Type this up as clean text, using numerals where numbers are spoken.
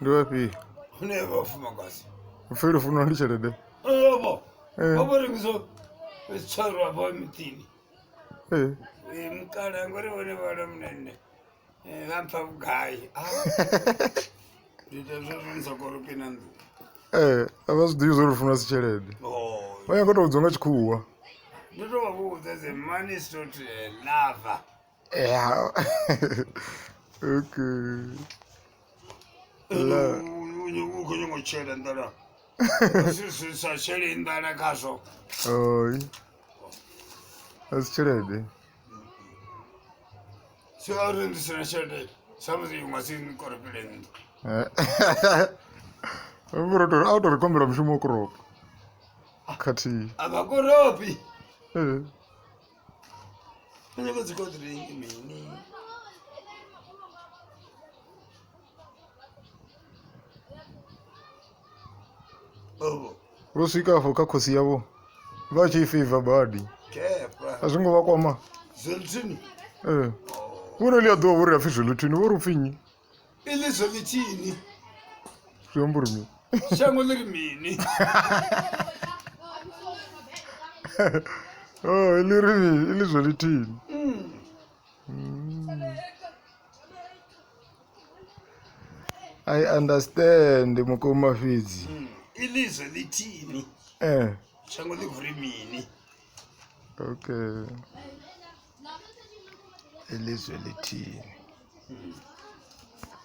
Ndi vhafhio? Hune vhafumakadzi. Upfhi lufuno ndi tshelede. Vho. Eh. Vho rengisa tswaro afha miḓini. Eh. Eh, mukala ngori vhone vhala munene. Eh, vha mpha vhugai. Ah. Ndi ita zwezwo ni sa koropi na nḓu. Eh, a vha zwi ḓivhi zwa uri lufuno a si tshelede. Oh. Vha nyanga u tou vhudziwa nga tshikhuwa. Ndi to vha vhudza the money is not a lover. Yeah. Okay. La. U khou nyanga u tshela nḓala. Si sa tshele nḓala khazwo. Oi. A si tshelede. Si a uri ndi sina tshelede. Samusi u nga si nkoropele nnḓu. A u tou ri khombela mushumo wa koropa. Khathihi. A vha koropi. Eh. Vha nyanga dzi cold drink mini. Ovo. Vho swika afho kha khosi yavho vha tshi favor badi. Kepa. A zwi ngo vha kwama. Zwelithini. Eh. Vhone ḽi a ḓuvha vho ri a pfi Zwelithini vho ri upfi nnyi? Iḽi Zwelithini. Zwi amba uri mini? Shango ḽi ri mini? Oh, iḽi ri mini? Iḽi Zwelithini. I understand mukoma fhedzi. Iḽi Zwelithini. Eh. Shango ḽi khou ri mini? Okay. Ilizwe lithini?